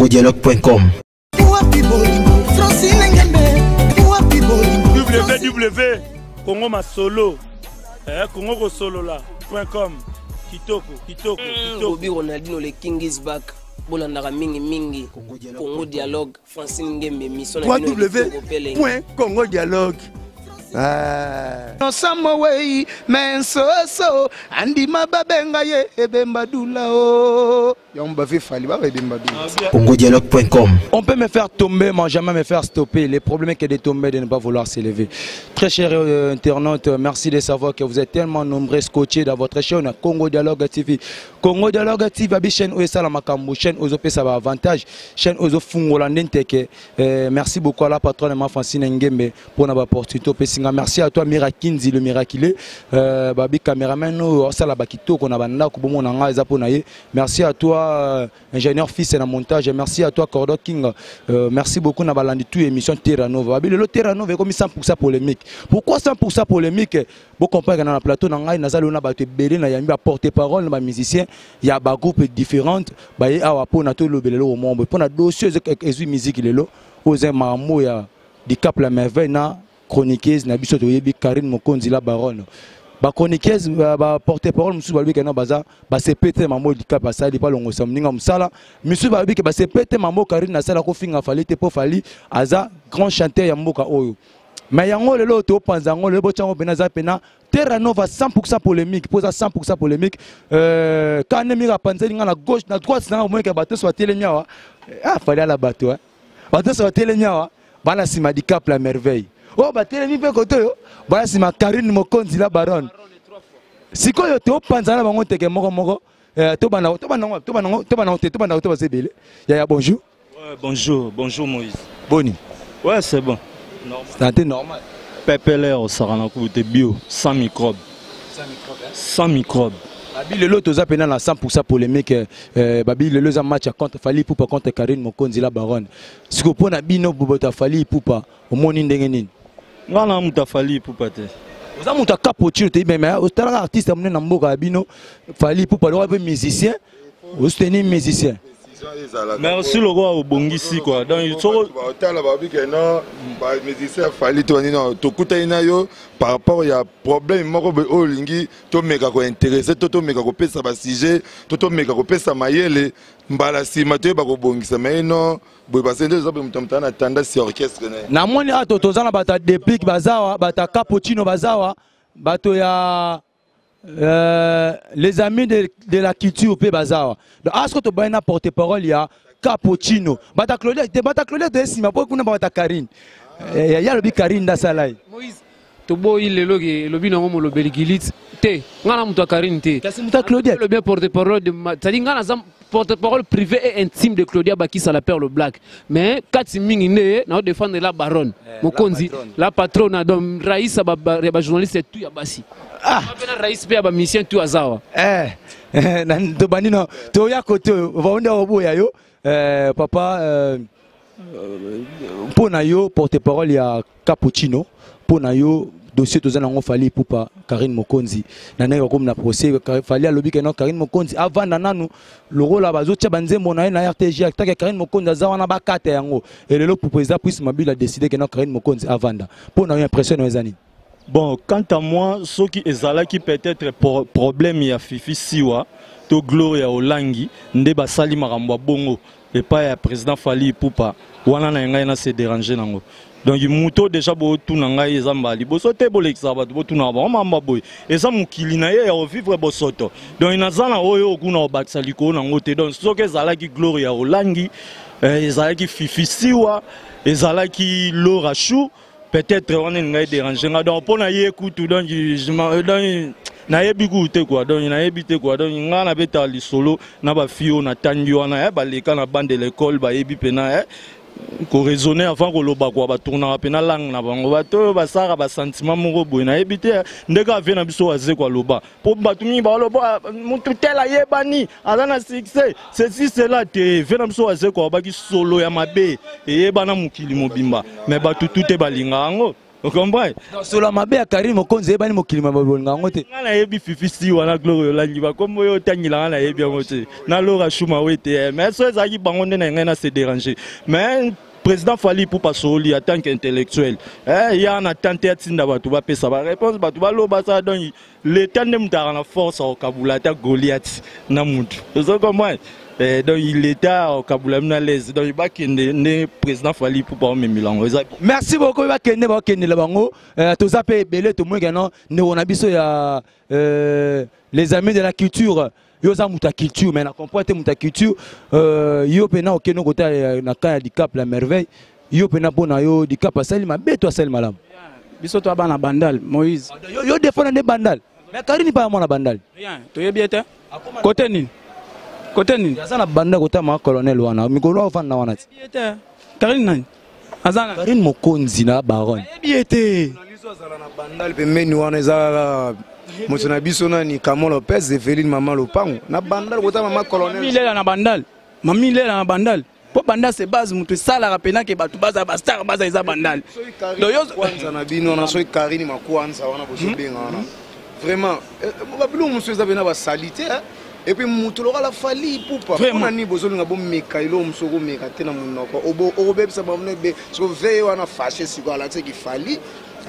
congodialogue.com. Wapi bolingo Francine Ngembe wapi bolingo www Congo Masolo eh, Congo kosolola .com kitoko kitoko kitoko. Bobby Ronaldinho le king is back bolandaka mingi mingi Congo Dialogue Francine Ngembe mission na bino ya kitoko pe elengi. www.congodialogue Ah. Samowei mensoso andima babenga ye ebemba dula o yango bave fali baba ebemba dula. Congodialogue.com. On peut me faire tomber, mais jamais me faire stopper. Le problème est que de tomber, de ne pas vouloir s'élever. Très chers internautes, merci de savoir que vous êtes tellement nombreux scotchés dans votre chaîne Congo Dialogue TV. Congo Dialogue TV, abi chaîne oyo esala makambo, chaîne oyo ezopesa ba avantage, chaîne oyo ezofungola nde nteke. Merci beaucoup à la patronne ma Francine Ngembe pour na ba opportunité opesi nga. Merci à toi Mira Kinzi le miraculé. Babi cameraman oyo osala ba kitoko na ba ndako bomona nga eza pona ye. Merci à toi ingénieur fils na montage. Merci à toi Cordo King. Merci beaucoup na balandi tout émission Terra Nova. Babi lelo Terra Nova ekomi 100% polémique. Pourquoi 100% polémique? Bo comprendre na plateau na ngai nazali na bato ebele na yambi ba porte-parole na ba musiciens ya ba groupe différentes ba ye awa pona to lobela lelo mombe pona dossier ezui musique lelo oza makambo ya Dicap la merveille na chroniqueuse na biso toyebi Karine Mokonzi la baronne. Ba chroniqueuse, ba porte-parole mosusu balobi ke non, baza, ba sepete mambo Dicap asali pa longosa moninga mosala. Misusu balobi ke ba sepete mambo Karine asala kofinga Fally te po Fally aza grand chanteur ya mboka oyo. Mais yango lelo topanza yango lelo botyango pena za pena Terra Nova 100% polémique, poza 100% polémique. Kane mira panzeli nga na gauche na droite na nga bato nyonso batelemi awa. Ah, Fally ala bato, hein. Bato nyonso batelemi awa, bana nsima Dicap la merveille. Oyo batelemi mpe kote oyo, bana nsima Karine Mokonzi la baronne. Sikoyo topanza na bango nteke moko moko. Tobanda, tobanda, tobanda, tobanda te, tobanda te, baza ebele. Yaya, bonjour. Ouais, bonjour, bonjour Moïse. Boni. Ouais, c'est bon. Santé normale. Pepele osaka te bio, sans microbe. Sans microbe, hein? Sans microbe. Babi lelo toza pena na 100% polémique, Babi lelo za match contre Fally Ipupa contre Karine Mokonzi la baronne. Siko pona bino bobota Fally Ipupa, omoni ndenge nini? Nga na muta Fally Ipupa te. Oza mutu ya Capo Chino te, mais otalaka artiste ya monene na mboka ya bino, Fally Ipupa lokola pe musicien, osoutenir musicien. Merci lokola obongisi quoi. Donc soko otala babi ke non, ba musicien Fally to nini, tokutani na yo par rapport ya problème moko boye oyo olingi tomeka kointeresse to tomeka kopesa ba sujet to tomeka kopesa mayele mbala nsima toyeba kobongisa. Mais non, boye parce que nde eza boye, moto moto na tendance ya orchestre na ye. Namoni awa toza na bato ya Deplick bazawa, bato ya Cappuccino bazawa, bato ya les amis de la culture pe bazawa. Donc asko tobaye na porte-parole ya Cappuccino. Bata Claudia te, bata Claudia te sima po kuna bata Karine. Ya lobi Karine ndasala ye. Moïse toboyi lelo ke elobi nango molobeli Gilit te, nga na moto ya Karine te. Kasi moto ya Claudia. Le bien porte-parole de ma, c'est-à-dire nga naza porte-parole privé et intime de Claudia Bakisa la perle black. Mais kati mingi nde na défendre la baronne. Mokonzi, La patronne. La patronne donc Raïssa ba, ba, ba journaliste tout ya basi. Ba Raïs pe ya ba musicien tout azawa. Na tobandi na toya kote oyo, ba onde oboya yo. Papa, mpona yo porte-parole ya Cappuccino, mpona yo dossier toza nango Fally Ipupa Karine Mokonzi na ndenge bakomi na procès. Fally alobi ke non, Karine Mokonzi avanda nanu lokola bazotia banzembo na ye na RTG, tant que Karine Mokonzi aza wana bakata yango. Et lelo pour président Prince Mabila a décidé que non, Karine Mokonzi avanda. Mpona yo impression na eza nini? Bon, quant à moi, soki ezalaki peut-être problème ya Fifi Siwa to Gloria Olangi nde basali makambo ya bongo epai ya président Fally Ipupa wana na ngai na se déranger nango. Donc moto déjà botuna ngai eza mbala liboso te bolekisaka bato botunaka bango mamba boye eza mokili na ye ya kovivre bosoto. Donc naza na oyo okuna kobakisa likolo nango te. Donc soki ezalaki Gloria Olangi, ezalaki Fifi Siwa, ezalaki Laura Chou, peut-être wana ngai déranger nga. Donc mpona ye kutu, donc je m'en-, donc nayebi kutu te quoi. Donc nayebi te quoi. Donc nga nabetaka lisolo na bafille oyo natangi wana, baleka na bande de l'école, bayebi pena, koraisonner avant koloba quoi, batournaka pena langue na bango. Bato oyo basalaka basentiment moko boye nayebi te ndenge avie na biso aze kwa loba po bato mingi baloba motu tel ayebani aza na succès ceci cela te. Vie na biso aze kwa babaki solo ya mabe eyebana mokili mobimba, mais bato tu te balinga yango. Ocomprendre? Solo mabe ya Karine Mokonzi eyebani mokili ma bolinga yango te. Nga nayebi Fifi Siwa na Gloria Olangi bakombo oyo otangela nga nayebi yango te. Na Laura Shuma wete eh. Mais so ezalaki bango nde na ngai na se déranger. Mais président Fally Ipupa Soli en tant qu'intellectuel eh, ya na tante atinda bato bapesa ba réponse bato baloba ça. Donc l'état nde moto azalaka na force akokabula ata Goliath na mutu, ozo comprendre? Eh, donc l'état akokabula bino à l'aise. Donc bakende nde président Fally Ipupa omemela yango eza. Merci beaucoup. Bakende, bakendela bango. Toza mpe ebele tomoki no ndeko na biso ya les amis de la culture. Yo oza moto ya culture, mais na comprendre te moto ya culture. Yo mpena okende kotala na camp ya Dicap la Merveille. Yo mpena, mpo na yo, Dicap asali mabe to asali malamu? Biso to bana Bandal, Moïse. Yo défendre nde Bandal, mais Karini pa ya mwana Bandal. Rien, toyebi ete kote nini, kote nini. Aza na Bandal, kotama colonel wana mikolo afanda wana ti. Toyebi ete Karine nani aza na Karine Mokonzi na baron. Toyebi ete Biso azala na Bandal pembeni wana, eza kaka moto na biso nani, Camo Lopez, Eveline, mama lopango na Bandal, kota mama colonel. Milela na Bandal, mami lela na Bandal, mpo Bandal c'est base. Moto esalaka mpena ke bato baza bastar, baza eza Bandal. Donc kwanza na bino wana, soki Karine Makwanza wana bozobenga wana, vraiment babiloko mosusu eza pena basali te. Et puis moto lokola Fally Ipupa, mpona nini bozolinga bomeka eloko mosusu okomeka te na monoko, okobebisa bango ebe? Siko veye wana fâché, sikoyo alatisaki Fally,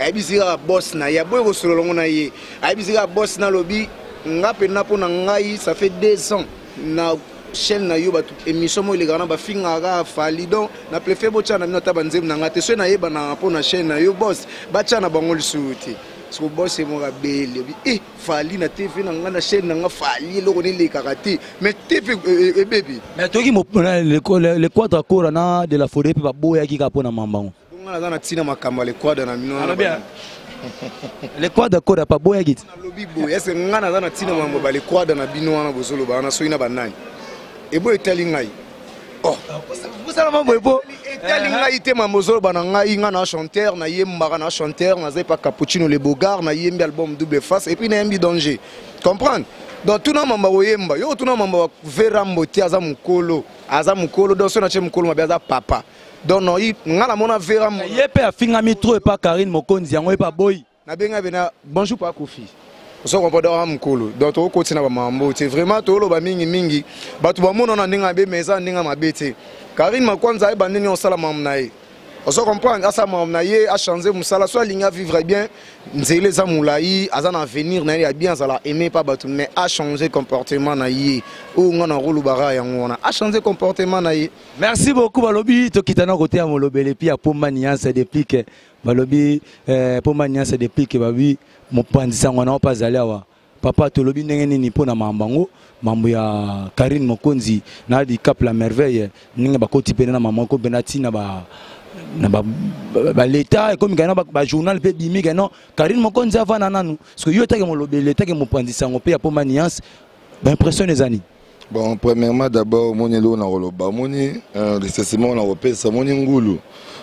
ayebisi kaka boss na ye, aboyi kosolola ngo na ye, ayebisi kaka boss na alobi: nga mpena, mpo na ngai, ça fait 2 ans na chaîne na yo, bato émission moko elekaka na bafingaka kaka Fally. Donc na préfère botya na bino ata banzembo na ngai te, soki nayebanaka mpo na chaîne na yo boss, batya na bango lisusu te. Siko boss ye moko abeli abi e Fally na TV na ngai, na chaîne na nga, Fally eloko nelekaka te, mais TV ebebi. Mais toki le Quadra Kora na de la Forêt mpe baboyaki kaka mpo na mambango. Bonga naza na ntina makambo ya le Quadra na bino. Le Quadra Kora pa boyaki ti. Nalobi boye, ese ngai naza na ntina makambo ba le Quadra na bino wana bozoloba wana, soki na banani eboyo etali ngai. Osalama boye po etali ngai te. Mambo ozoloba na ngai, ngai na chanteur, nayembaka na chanteur, naza epa Cappuccino le Bogar, nayembi album Double Face et puis nayembi Danger, comprendre? Donc tuna mamba koyemba yo, tuna mamba verambo te. Aza mokolo, aza mokolo. Donc so natie mokolo mabe, aza papa. Donc noi ngai namona verambo. Ye mpe afingami trop epa Karine Mokonzi, yango epa boyi. Nabenga bena bonjour pa Kofi, ozo comprendre? Donc mokolo, donc tokokoti na bamambo te. Vraiment toloba mingimingi, bato bamona na ndenge mabe, mais eza na ndenge mabe te. Karine Makwanza ayeba ndenge osala makambo na ye, ozo comprendre? Asala makambo na ye, achange mosala so alingi avivre bien. Nzela eza molai, aza na avenir na ye ya bien, azala aimé pa bato, mais achange comportement na ye. Oyo nga na kolobaka yango wana, achange comportement na ye. Merci beaucoup. Balobi tokita na kote ya molobele epi ya Pomba Niance Deplique. Balobi Pomba Niance Deplique, babi mopanzi sango na mpe azali awa. Papa, tolobi ndenge nini mpo na mambo yango, mambo ya Karine Mokonzi na Dicap la Merveille, ndenge bakoti pene na mama moko mpena ntina ba na baleta ekomi kaka na bajournal mpe ebimi ke non, Karine Mokonzi avanda nanu? Parce que yo etake molobeli, etake mopanzi sango mpe ya Pomba Niance, baimpression eza nini? Bon, premièrement, d'abord, omoni eloko na koloba, omoni lisesement na kopesa, omoni ngulu,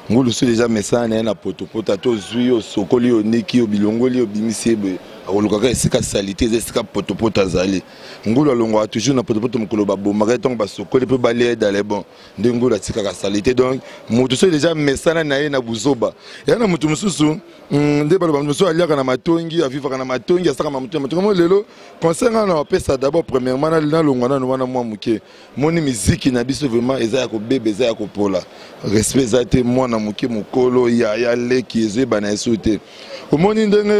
ngulu so déjà mesana na ye na potopoto, ata ozwi yo, osokoli yo, oniki yo, bilongoli yo, obimisi ye boye, akolukaka esika salite eza, esika potopoto azali. Ngulu alongwaka toujours na potopoto. Mokolo babomaka ye, ntango basokoli mpe balia ye dale, bon, nde ngulu atikaka salite. Donc moto soki déjà mesana na ye na buzoba ya na moto mosusu, nde baloba moto mosusu aliaka na matongi, avivaka na matongi, asaka mamoto na matongi. Mo lelo conseil ngai na bapesa, d'abord premièrement, nalongwa nanu wana mwa moke. Moni miziki na biso vraiment eza ya kobeba, eza ya kopola, respect eza te. Mwana moke, mokolo, yaya, leki, ezoyebana esu te. Omoni ndenge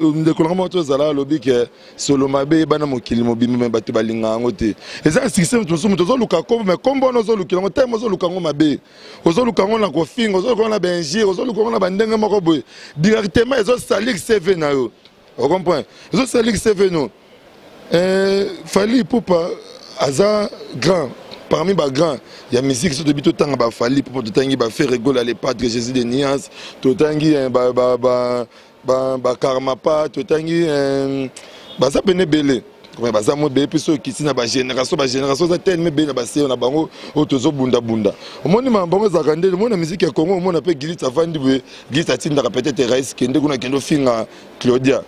ndeko nanga moko tozala alobi ke solo mabe eyebana mokili mobimba, me bato balingaka yango te. Eza na succès. Moto mosusu, moto ozoluka kombo, me kombo wana ozolukela yango teme, ozoluka yango mabe, ozoluka yango na kofinga, ozoluka yango na bainjure, ozoluka yango na bandenge moko boye, directement ezosalir CV na yo, ocomprend? Ezosalir CV no. Fally Ipupa aza grand parmi bagrand ya musique. So toyebi, totanga baFally Ipupa, totangi baFerre Gola, le Padre, Jésus de Nuance, totangi baKarmapa, totangi baza pene ebele, baza mo ebele. Mpe so okiti na bagénération, bagénération eza telema ebele na baseo na bango oyo tozobundabunda. Omoni makambo ezalaka nde omoni na musique ya Congo, omona mpe Gilit avandi boye, Gilit atindaka peut-être Rais: kende kuna, kende ofinga Claudia.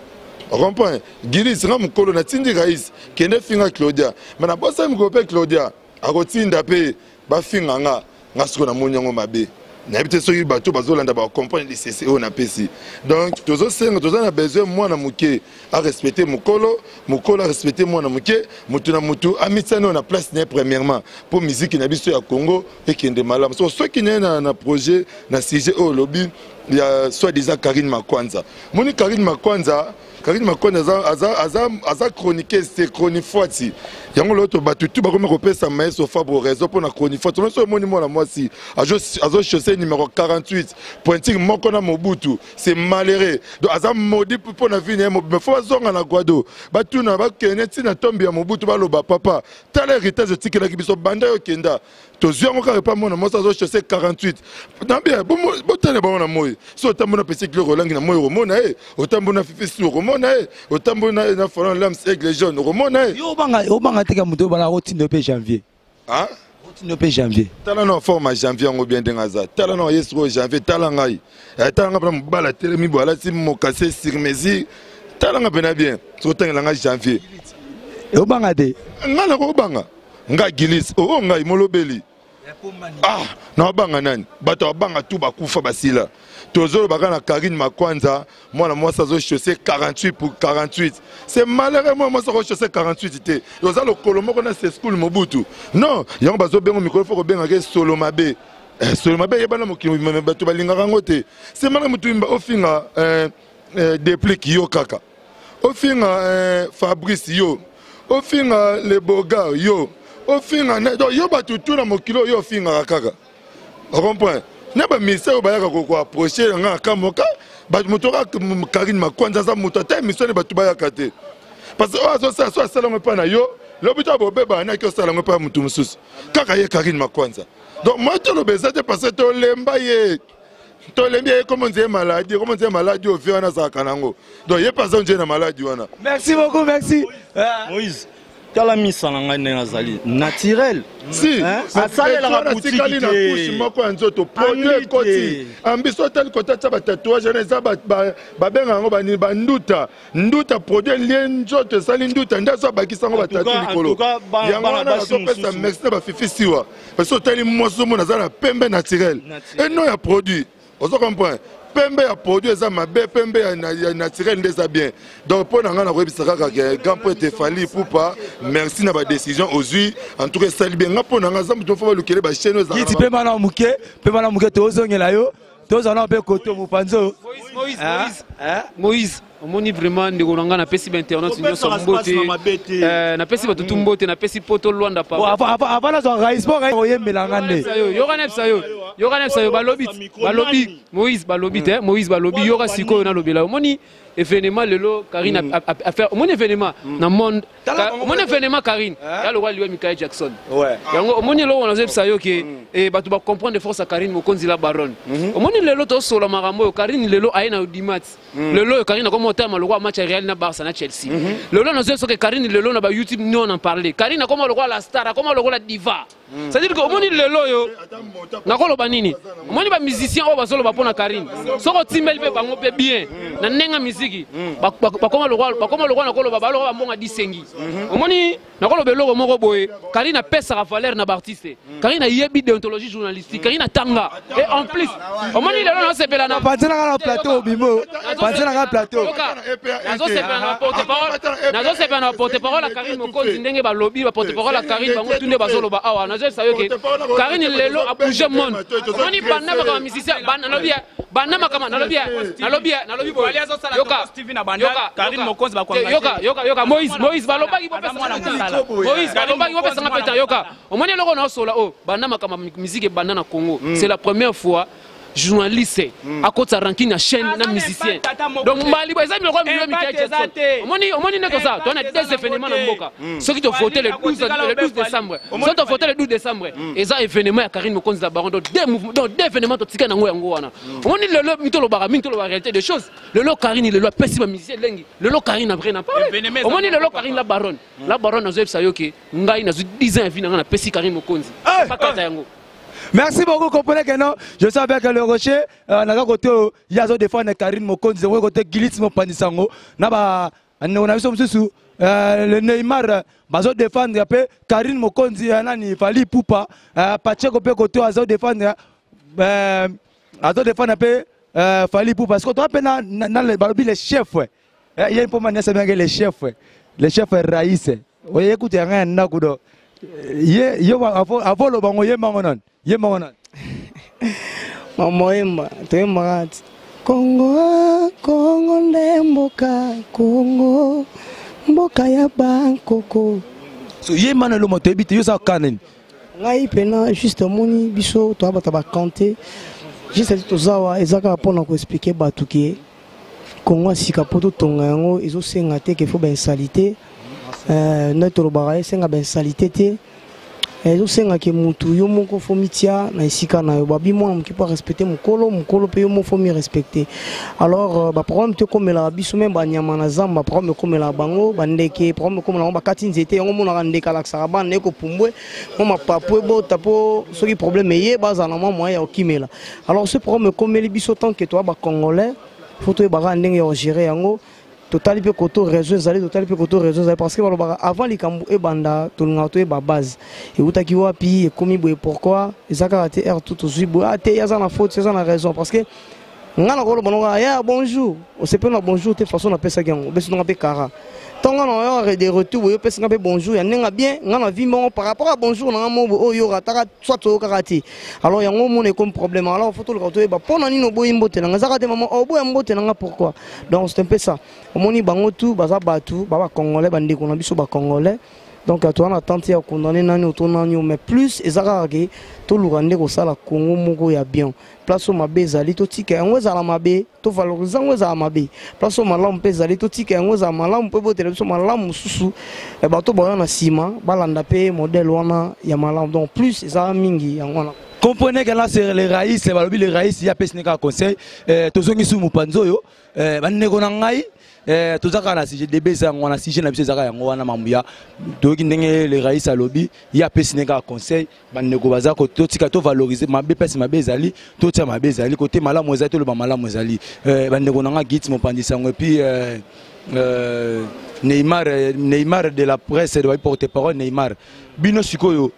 Comprend? Gilis, nga mokolo natindi Rais kende finga Claudia, me nabosani mokolo mpe Claudia akotinda mpe bafinga nga. Nga sikoyo namoni yango mabe. Nayebi te soki bato bazolanda bacomprendre lisese oyo napesi. Donc tozosenga, toza na besoin mwana moke arespecte mokolo, mokolo arespecte mwana moke, motu na motu amitiani oyo na place na ye premièrement, mpo miziki na biso ya Congo ekende malamu. So soki naye na projet na sujet oyo olobi ya soi disant Karine Makwanza, moni Karine Makwanza, Karine Makwanza aza, aza, aza, aza chroniqueuse te, chronifuati. Yango loto bato tu bakomi kopesa maestro Fabro raison mpo na chronifuati. Omoni soki omoni mwana mwasi azo chaussé numéro 48 pointure moko na Mobutu, c'est malheureux. Donc aza maudit mpo na vie na ye mobimba. Fo bazonga na Guado, batuna, bakende ntina tombe ya Mobutu, baloba: "Papa, tala héritage otikelaki biso, banda yo okenda, tozwi yango kaka epa mwana mwasi azochausse 48." Na bien, botala bango na moi. So otambona pesi kiloko olangi na moi, okomona ye. Otambona Fifi Su, okomona ye. Otambona na Falon Lams Aigle Jaune, okomona ye. Yo obanga, obanga teka moto oyo bana otindo mpe Janvier. Ah? Otindo mpe Janvier. Tala na forme ya Janvier yango bien ndenge aza. Tala na ye sikoyo Janvier, tala ngai. Tala ngai mpena, mobali atelemi boye, alati mokase sur mesure. Tala nga mpena bien, soki otangela ngai Janvier. Obanga te. Ngai nakobanga ngai Gilis oo, ngai molobeli. Ah, naobanga nani? Bato babanga tu bakufa basila. Tozoloba kaka na Karine Makwanza, mwana mwasi azochausse 48 pour 48, c'est malheureux. Mwana mwasi akochausse 48 te, oza lokolo moko na Seschool Mobutu. Non, yango bazobenga mikolo, fo kobengaka solo mabe. Solo mabe eyebana mokili, bato balingaka yango te. C'est malheureux. Motu ofinga Déplique, yo kaka ofinga Fabrice, yo ofinga Le Bogar, yo ofinga, donc yo bato tu na mokili oyo ofingaka kaka, ocomprend? Na baministère oyo bayaka koapproche nga na kamoka bato, moto kaka Karine Makwanza aza moto ata émission ne bato bayaka te, parce que oyo azosala so asala yango epai na yo, lobi to bobebana naki osala yango epai ya motu mosusu, kaka ye Karine Makwanza. Donc moi toloba eza te, parce que tolemba ye, tolembi ye. Komo nzeye maladi, komo nzeye maladi oyo vie wana azalaka nango, donc ye mpe aza nzeye na maladi wana. Merci beaucoup, merci. Moïse, tala misa na ngai ndenge azali naturel. Si. Asalelaka atikali na couche moko ya nzoto, produit ekoti ambiso. Otali kota tia batatouage wana, eza babenga yango banini, banduta nduta. Produit elie nzoto, esali nduta, nde azo abakisa yango batatu likolo. Yango wana nazopesa merci na baFifi Siwa, parce otali mwasi, omona aza na pembe naturel eno ya produit. Ozo comprendre? Pembe ya produit eza mabe, pembe ya naturel nde eza bien. Donc mpo na ngai nakoyebisa kaka ke grand prêtre Fally Ipupa, merci na badécision ozwi. En tout cas esali bien. Nga mpo na ngai aza moto fo balukele bachaîne. Kiti mpe mana moke, mpe mana moke, tozongela yo, tozala mpe koto mopanzi oyo. Moïse, Moïse, omoni vraiment ndeko na ngai, napesi bainternet nyonso mbote, napesi bato tu mbote, napesi Poto Lwanda. Avant nazwa rais mpo oyembela nga nde. Yoka nayebisa yo, yoka nayebisa yo. Balobi, balobi Moïse, balobi te Moïse, balobi yoka sikoyo nalobela. Omoni événement lelo Karine affaire, omoni événement na monde, omoni événement Karine ya lokwa liwa Michael Jackson. Yango omoni eloko nazoyebisa yo ke bato bacomprendre force ya Karine Mokonzi la Baronne. Omoni lelo tosola makambo oyo, Karine lelo aye na audimat. Lelo oyo Karine akoma otama lokwa match ya Real na Barça na Chelsea. Lelo nazoyebisa ke Karine lelo na bayoutube nio en parle. Karine akoma lokola la star, akoma lokola diva. C'est-à-dire que omoni lelo oyo nakoloba nini, omoni bamusicien oyo bazoloba mpo na Karine, soki otimbeli mpe bango mpe bien na ndenge ya miziki, bakoma lokwa nakoloba baloka bambonga disengi. Omoni nakoloba eloko moko boye, Karine apesaka valeur na baartiste. Karine ayebi déontologie journalistique, Karine atanga. Et en plus omoni lelo nasepela na Panzelaka na plateau, bimo panzelaka plateau. Nazosepela na porte-parole, nazosepela na porte parole ya Karine Mokonzi, ndenge balobi baporte parole ya Karine bango tu nde bazoloba awa. Nazoyebisa yo ke Karine lelo abouge monde. Omoni banda makambo musicien, nalobi banda makambo, nalobi, nalobi, nalobi boye, yoka, yoka, yoka, yoka Moïse, Moïse, balobaki Moïse, balobaki bopesanga mpe ta. Yoka, omoni eloko naosola oyo, banda makambo musique ebanda na Congo, c'est la première fois journaliste akotisa rancune ya chaîne na musicien. Donc mbali bo eza biloko milio Michael Jackson. Omoni, omoni nde toza toza na deux événements na mboka. Soki tovote le 12, le 12 décembre, soki tovote le 12 décembre, eza événement ya Karine Mokonzi la Baron. Donc deux mouvements, donc deux événements totika nango yango wana. Omoni lelo mingi tolobaka, mingi tolobaka réalité des choses. Lelo Karine lelo apesi bamusicien elengi. Lelo Karine après na parle, omoni lelo Karine la Baronne, la Baronne, nazoyebisa yo ke ngai nazwi 10 ans ya vie na ngai, napesi Karine Mokonzi bakata yango. Merci beaucoup, comprenez que non. Je suis avec le Rocher, naza côté yazo défendre Karine Mokonzi, zéro côté Gilis Mopandisango, na ba on a biso mususu le Neymar bazo défendre pe Karine Mokonzi nani Fally Ipupa, Pacheco pe côté azo défendre. Azodefendre mpe Fally Ipupa, parce que toza mpe na balobi le chef ye mpo maniasa abengaki le chef, le chef Raïs oye kutu ya ngai ya ndako. Do ye yo avoloba ngo, yembango nani, yembango nani? Mamoyemba, toyembaka ti Kongo, Kongo nde mboka, Kongo mboka ya bankoko. So yemba na eloma, toyebi te yo oza ka nini. Ngai mpena juste omoni biso toya bato bakante, juste ti toza awa eza kaka mpona koexpliquer bato ke Kongo ya sika mpo totonga yango ezosenga te ke faut bainsalité. Nde tolobaka, esenga bainsalité te, ezosenga ke mutu yo moko faut mitia na esika na yo. Babi mwana moke mpo arespecte mokolo, mokolo mpe yo moko faut mi respecte. Alors baproblème te ekomelaka biso, même banyama na zamba problème ekomelaka bango, bandeke problème ekomelaka bango, bakati nzete yango omonaka ndeke alakisaka bana ye kopumbwe mwa mapapu ebota mpo soki problème eye bazala na mwa moyen ya kokimela. Alors ce problème ekomeli biso tant que toya bacongolais, faut toyebaka ndenge ya kogérer yango. Totali mpe koto réseau ezali, totali mpe koto réseau ezali, parce que balobaka avant likambo ebanda tolingaka toyeba base eutaki wapi, ekomi boye pourquoi. Eza kaka te aire tout tozwi boye, ah te, aza na faute, aza na raison, parce que nga na koloba nonga ya bonjour, osepeli na bonjour te, façon napesaki yango obesi nonga mpe kara ntongo na oyo de retour boye opesi nga mpe bonjour ya ndenge bien, nga na vi mbongo par rapport à bonjour na nga mo boye oyo orataka soit oyokaka te. Alors yango omona ekomi problème. Alors faut toluka toyeba mpo na nini oboyi mbote na nga. Ezaka te mama oboya mbote na nga pourquoi? Donc c'est un peu ça. Omoni bango tu baza bato ba bacongolais, bandeko na biso bacongolais. Donc toza na tente ya condamner nani oto nani, mais plus eza kaka ke toluka nde kosala Congo moko ya bien. Place oyo mabe ezali, totika yango ezala mabe, tovalorize yango ezala mabe. Place oyo malamu mpe ezali, totika yango ezala malamu mpe botela biso malamu mosusu, bato baya na nsima balanda mpe modèle wana ya malamu. Donc plus eza mingi yango wana. Comprenez que là c'est le raïs, balobi le raïs ya pesi kaka conseil. Tozongi su mopanzi oyo, bandeko na ngai, toza kaka na sujet debe eza yango wana, sujet na biso ezaka yango wana. Mambo ya toyoki ndenge le raïs alobi, ye apesi ne kaka conseil. Bandeko baza, totika tovalorize mabe, mpesi mabe ezali totia mabe ezali kote, malamu ezali toloba malamu ezali. Bandeko na nga, Git mopanzi sango et puis Neymar, Neymar de la presse, de porte parole Neymar, bino sikoyo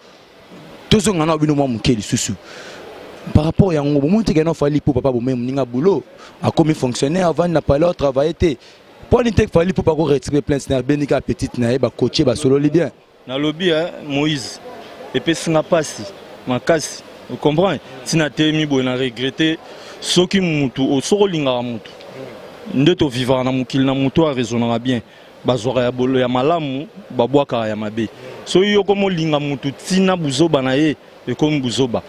tozonga na bino mwa moke lisusu par rapport yango. Bomoni te kena Fally Ipupa papa bomemi moninga boulot, akomi fonctionnaire, avandi na palais, travaille te. Mpo nini te Fally Ipupa akoretirer plainte na abeni kaka petite na ye, bakotie basololi bien? Nalobi Moïse, epesi nga mpasi makasi, ocomprendre ntina telemi boye na regrete. Soki mutu, soki olingaka mutu nde tovivaka na mokili na mutu araisonnaka bien, bazwaka ya bolo ya malamu, babwakaka ya mabe. Soki yo komi olinga mutu ntina buzoba na ye, ekomi buzoba.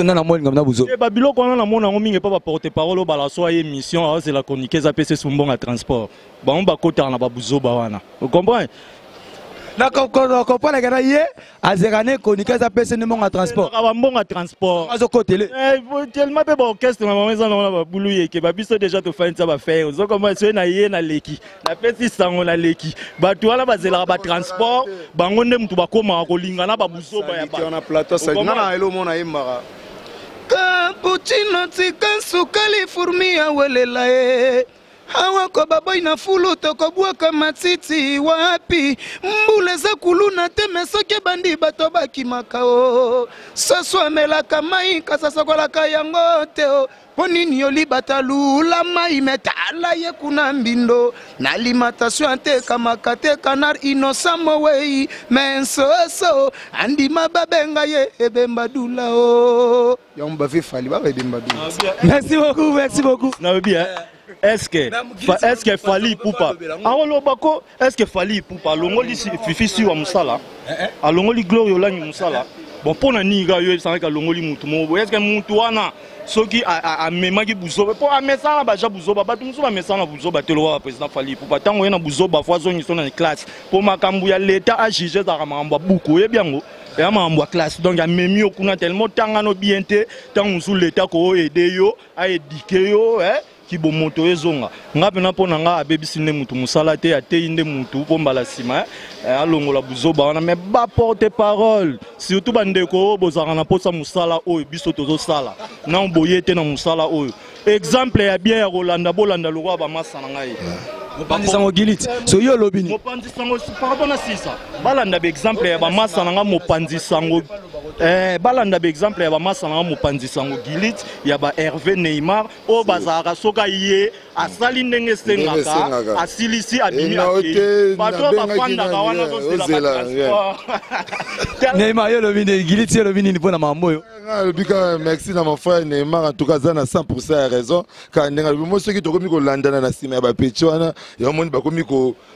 Na molinga na buzoba. Babiloko wana namona yango mingi epa baporte parole oyo bala so aye mission, aozela chroniqueuse apesa esu mbongo ya transport, bango bakotaka na babuzoba wana, ocomprendre? Nakomprendre na ye azeka ne chroniqueuse apesa nde mbongo ya transport. Bambongo ya transport. Azokotele. Tellement mpe baorchestre na bango eza nango na babulu yeke babiso déjà tofandisa bafere, ozokomprendre? Soki na ye naleki, napesi sango, naleki, bato wana bazelaka batransport, bango nde motu bakomaka kolinga na babuzoba ya wana plateau nga na elo mona yembaka cappuccino, tika sukali, fourmi awelela ye awa ko baboyi na fulu, tokobwaka matiti wapi? Mbula eza kuluna te, me soki ebandi bato bakimaka o soso amelaka mai kasi asokolaka yango te o mpo nini olibata lula mai me tala ye kuna mbindo na alimentation atekamaka te. Canard innocent mowei me nsoso andima babenga ye ebemba dula o yango bave Fally baba ebemba dula. Merci beaucoup, merci beaucoup. Nalobi, est-ce que Fally Ipupa aoloba ko, est-ce que Fally Ipupa alongoli Fifi Siwa mosala, alongoli Gloire Olangi mosala? Bon, mpo na nini kaka yo ebisangaki alongoli mutu moko boye? Est-ce que mutu wana soki amemaki buzoba, mpo amesana baja buzoba, bato mosusu bamesana buzoba te lokola président Fally Ipupa. Ntango ye na buzoba, faut azongisa na classe, mpo makambo ya leta ajuge ezalaka makambo ya buku, oyebi yango, eya makambo ya classe. Donc amemi yo kuna tellement otangano bien te, ntango mosusu leta koaider yo, aéduquer yo, kibomoto ezonga. Nga mpena mpo na nga, abebisi nde mutu mosala te, ateyi nde mutu mpo mbala nsima alongola buzoba wana. Mais baporte parole, surtout bandeko oyo bozalaka na mposa mosala oyo biso tozosala nano boye te na mosala oyo, exemple ya bien ya kolanda, bolanda lokola bamasa na ngai. Mopanzi sango Giliti, so yo olobi nini? Mopanzi sango, pardon, na sisa balanda baexemple ya bamasa na nga mopanzi sango. Balanda baexemple ya bamasa na mopanzi sango Gilit, ya ba Hervé, Neymar, oyo bazalaka soki aye, asali ndenge esengaka, esengaka. Asilisi, abimi, Ena akei. ote, Bato oyo nabengaki bafandaka nani, wana, ozela, ozela batransport. Neymar, yo olobi nini? Giliti, yo olobi nini mpona makambo oyo? Nga alobi kaka merci na mon frère Neymar. En tout cas, aza na 100 ya raison. Kaka ndenge alobi mo, soki tokomi kolandana na nsima ya bapeti wana, yango moni bakomi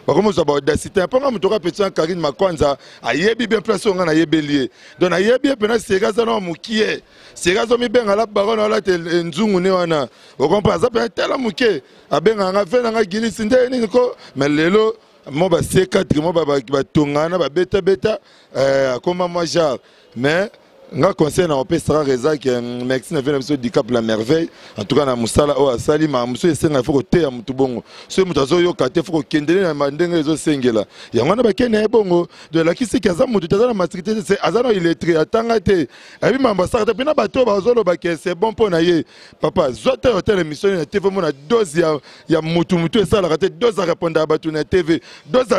bakomi kozwa baaudacité. Mpo nga moto oka peti wana, Karine Makwanza, ayebi bien place oyo nga nayebeli ye. Donc nayebi ye mpena seri, aza na mokie seri, azomibenga la baronne, alata nzungu ne wana, ocomprend? Aza mpena tala moke, abengaka nga ve nanga Gilisi nde nini ko. Mais lelo mo ba C4 mo batongana, babetabeta, akoma mwa genre. Mais nga conseil na opesaka eza ke merci na vie na biso Dicap la Merveille. En tout cas, na mosala oyo asali, makambo mosusu esenga, faut koteya motu bongo. Soki moto azoyoka te, faut kokendele na ndenge ezosengela. Yango wana bakende ye bongo. Donc elakisi ke aza motu te, aza na maturité te, aza na illettré, atanga te, ayebi makambo asalaka te. Mpena bato oyo bazoloba ke c'est bon mpo na ye, papa, zwa te hotel émission na TV, mona dose ya mutu. Mutu esalaka te, dose arépondaka bato na TV, dose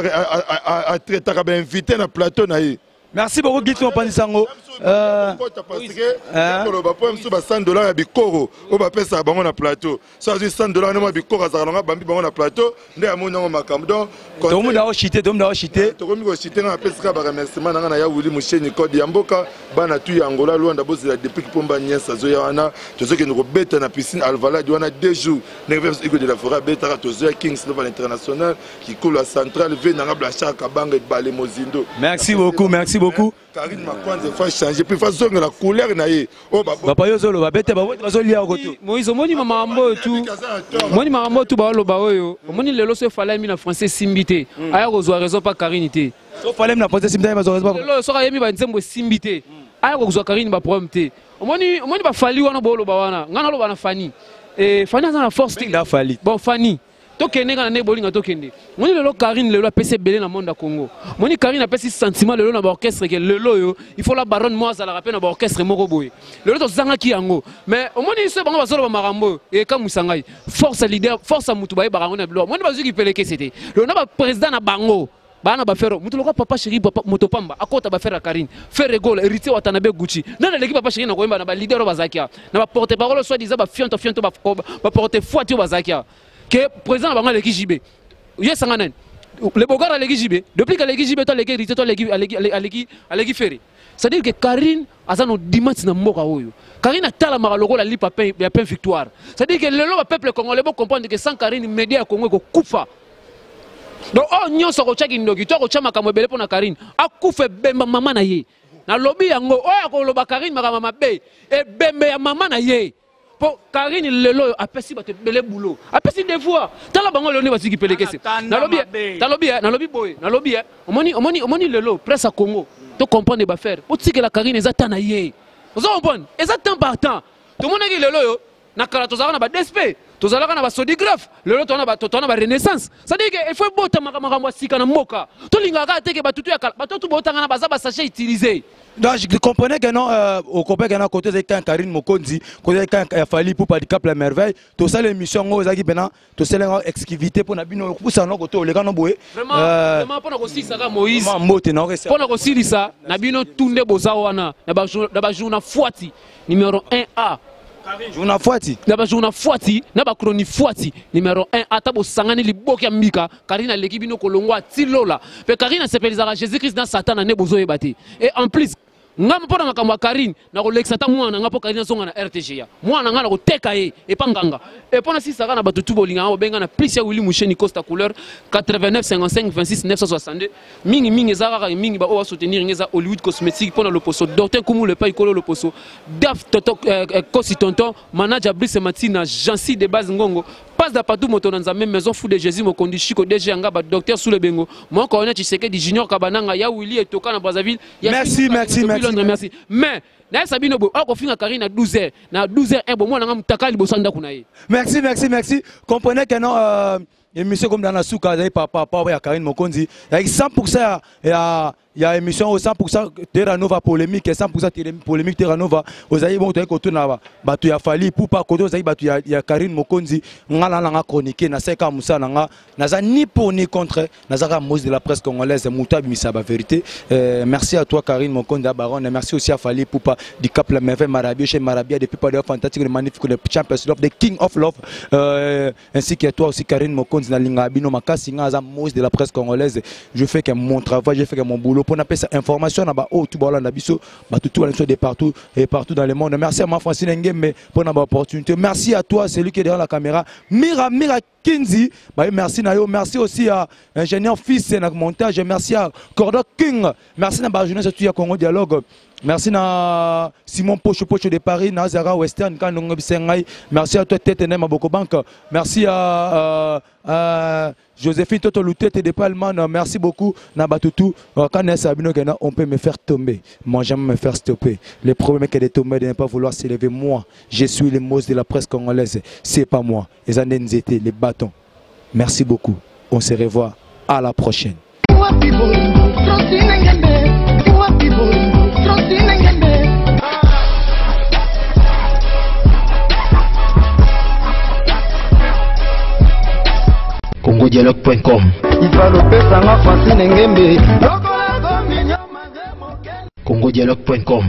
atraitaka bainvité na plateau na ye. Merci beaucoup, Giti mopanzi sango. Parce que koloba mpo mosusu ba 100 $ ya bikoro oyo bapesaka bango na plateau, so azwi 100 $ nde mwa bikoro azalaka nango, abambi bango na plateau, nde amoni yango makambo. Donc tokomi kochuter, tokomi kochuter. Tokomi kochuter. Nga napesika baremerciement na nga na ya Wili Musheni, code ya mboka. Bana tu ya Angola, Lwanda, bozela depuis Kipomba Nyes azoya wana. Tozokende kobeta na piscine Alvalade wana 2 jours, ndenge mpe Iko de la Forêt abetaka. Tozoya Kings Lova International, kikolo ya Central v nanga Blanchard Kabanga, ebale mozindo. Merci beaucoup, merci beaucoup. Karine Makwanza faut changer, puis faut zongela couleur na ye oyo. Papa, yo ozoloba bete, bazolia koto. Moïse, omoni makambo oyo tu, omoni makambo oyo tu baoloba oyo. Omoni lelo, so efalami na français esimbi te, aya kozwa raison pa Karine te. So falemi na français esimbi te, bazwa raison. Lelo soki ayemi banzembo esimbi te, aya kozwa Karine baproblème te. Omoni, omoni bafali wana booloba wana, ngai naloba na Fani. Fani aza na force te. Fali. Bon, Fani, tokende kaka na ndenge bolinga tokende. Moni lelo Karine lelo apesi ebele na monde ya Congo. Moni Karine apesi sentiment lelo na baorchestre ke lelo oyo il faut la baronne mo azalaka mpe na baorchestre moko boye. Lelo tozangaki yango, mais omoni so bango bazoloba makambo oyo ekamwisa ngai. Force ya leader, force ya mutu, bayebaka yango na biloko. Moni bazwiki pelekese te lelo na baprésident na bango, bana bafere mutu lokola Papa Chéri, papa moto pamba akota bafere ya Karine, Ferre Gola, Héritier Watanabe, Gucci. Nani aleki Papa Chéri na koyemba na baleader oyo bazalaki awa, na baporte parole soit disant bafionto fionto, baporte foiti oyo bazalaki awa, ke président na bango aleki JB? Yesanga nani? Le Bogard aleki JB? Depuis qu'aleki JB to aleki Héritier to aleki Ferre? C'est-à-dire que Karine aza no dimanche na mboka oyo, Karine atalamaka lokola lipa ya pain Victoire. C'est-à-dire que lelo bapeuple congolais bocomprendre que sans Karine, média ya Congo ekokufa. Donc oyo nyonso akotyaki ndoki to akotya makambo ebele mpo na Karine, akufa ebemba mama na ye. Nalobi yango, oyo akoloba Karine makambo mabe, ebembe ya mama na ye. Mpo Karine lelo oyo apesi bato ebele bulo, apesi devoir. Tala bango lelo nde bazwiki pelekese. Nalobi, nalobi, nalobi boye, nalobi, omoni, omoni, omoni lelo presse ya Congo, to comprendre bafere botikela Karine, eza temps na ye. Ozo comprendre? Eza temps par temps. Tomonaki lelo oyo, na kala tozalaka na badsp, tozalaka na basodigraphe, lelo toza na barenaissance. C'est-à-dire que il faut ebotamaka makambo ya sika na mboka. Tolingaka kaka teke batutu ya kala, bato tu botanga na baza basachet utilisé. Donc, je comprenais que non, on comprend que non, côté de quand Karine Mokonzi, côté quand il a fallu pour pas Cap la Merveille, tout ça l'émission, on a dit maintenant, tout ça l'exclusivité pour nabino, pour ça non, côté les gars non boé. Vraiment, vraiment pour kosilisa ka Moïse. Mbote na Pour kosilisa na bino tunde boza wana na ba journal Fwati numéro 1A. Journal Fwati. Na ba journal Fwati, na ba chronique Fwati numéro 1, ata bosangani liboki ya mbika, Karine aleki bino kolongwa tilola. Pe Karine asepelizaka Jésus Christ na Satan na ne bozoyeba te. Et en plus, nga mpo na makambo ya Karine, nakolekisa ata mwana nga mpo Karine azonga na RTGA. Mwana nga nakoteka ye epa nganga. E mpo nasisaka na bato tu bolingaka, bobenga na plus ya Willi Musheni Costa Couleur 89 55 26 962. Mingi mingi eza kaka mingi baoyo basoutenir nga, eza Hollywood Cosmétique mpo na loposo, Docteur Kumu Lepai Kolo loposo, Daf Toto, Kosi Tonton manager, Brice Matina, Jansi de Base, Ngongo Passe da Patou, moto na Nzambe, Maison Fou de Jésus, mokondi Chiko DG yanga, ba docteur Soule Bengo, mon colonel Tshisekedi Junior Kabananga, ya Willy Etoka na Brazzaville. Merci, merci, merci. Londres, merci. Mais nayesa bino boye, okofinga Karine na 12 heures, na 12 heures 1, bomwana nanga mutaka liboso ya ndako na ye. Merci, merci, merci. Comprenez que non, émission comme dans la souka, papa, papa, ya Karine Mokonzi, avec 100% ya Ya émission au 100% Terra Nova polémique, 100% polémique Terra Nova. Ozali bon toyei kotuna bato ya Fally Ipupa, koto ozali bato ya Karine Mokonzi. Nga na nanga chronique na seka musa na nga naza ni pour ni contre, naza ka Moïse de la presse congolaise, mutu abimisa ba vérité. Merci à toi Karine Mokonzi baronne, merci aussi à Fally Ipupa du Cap la merveille Marabia chez Marabia depuis pas de fantastique, le magnifique, le champion love, the king of love, ainsi que toi aussi Karine Mokonzi na linga bino makasi. Nga aza Moïse de la presse congolaise, je fais que mon travail, je fais que mon boulot pour appeler ça information na ba oh tout ba biso ba tout tout de partout et partout dans le monde. Merci à ma Francine Ngembe pour la opportunité. Merci à toi celui qui est derrière la caméra, Mira Mira Kinzi, bah, merci Nayo, merci aussi à ingénieur fils na montage, merci à Cordo King, merci na ba jeunesse tout ya Congo Dialogue. Merci na Simon Pocho Pocho de Paris, na Zara Western Kanongo Bisengai. Merci à toi Tete Nema Boko Bank. Merci à Joséphine Toto Lutete de Palman, merci beaucoup. Nabatutu, quand Sabino Gena, on peut me faire tomber, moi jamais me faire stopper. Le problème est que de tomber, de ne pas vouloir s'élever. Moi, je suis le mot de la presse congolaise, c'est pas moi. Les années étaient les bâtons. Merci beaucoup. On se revoit à la prochaine. congodialogue.com congodialogue.com.